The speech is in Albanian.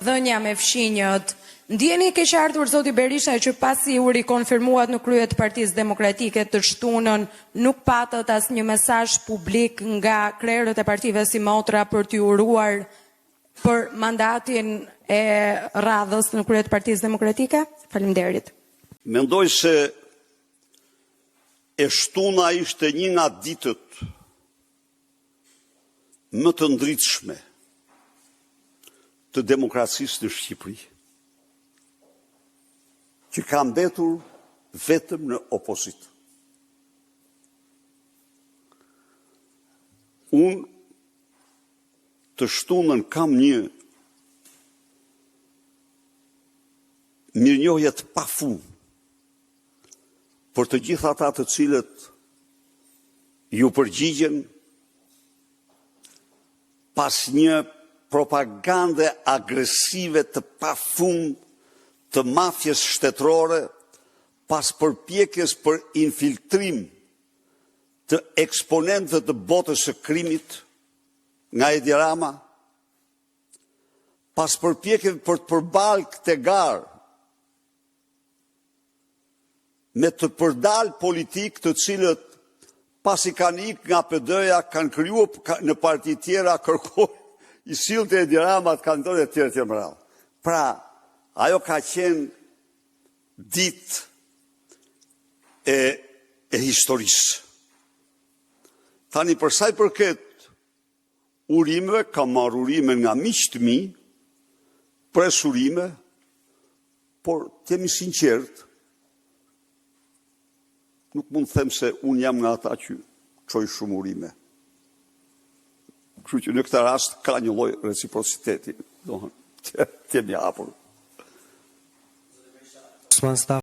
marrëdhënia me fqinjët. Ndjeni keqardhur zoti Berisha që pasi u rikonfirmuat në krye të Partisë Demokratike të shtunën nuk patët asnjë mesazh publik nga krerët e partive simotra për t'ju uruar për mandatin e radhës në krye të Partisë Demokratike? Faleminderit. Mendoj se e shtuna ishte një nga ditët më të ndritshme të demokracisë në Shqipëri, që ka mbetur vetëm në opozitë. Unë të shtunën kam një mirënjohje të pafund për të gjithë ata të cilët iu përgjigjën pas një propagande agresive të pafund të mafies shtetërore, pas përpjekjes për infiltrim të eksponentëve të botës së krimit nga Edi Rama, pas përpjekjeve për të përbaltë këtë garë me të përdalë politikë të cilët pasi kanë ikë nga PD-ja, kanë krijuar në parti të tjera, kërkojnë, i sillte Edi Rama të kandidojnë e të tjera e të tjera me radhë. Pra, ajo ka qenë ditë e, e historisë. Tani për sa i përket urimeve, kam marrë urime nga miq të mi, pres urime, por të jemi sinqertë, nuk mund të them se unë jam nga ata që çoj shumë urime. Kështu që në këtë rast ka një lloj reciprociteti, domethënë, të jemi hapur. Osman Stafa.